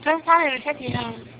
Txhob txhob li, txhob tsis hais.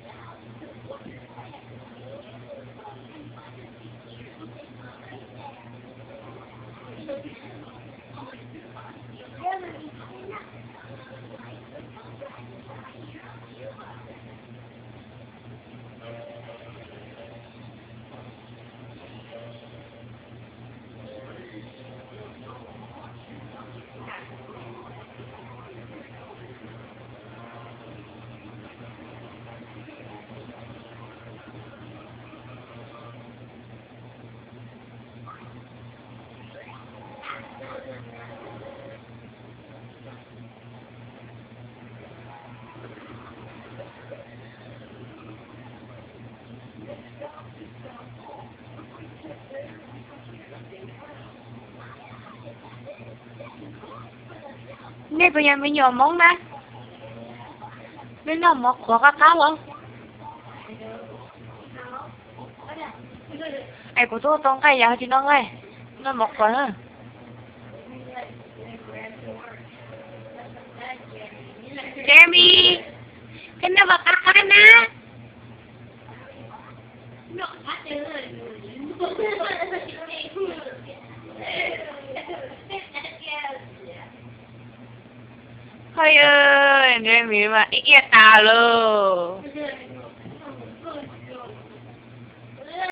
Nej puas yog me nyuam Hmoob na? Nej noj mov qhuav qab qab los? Es kuv twb tau nqaij yog tsis noj nqaij, noj mov qhuav na. Jeremy, koj noj mov qab qab na. Hos, Jeremy mas ib iab tas lawm.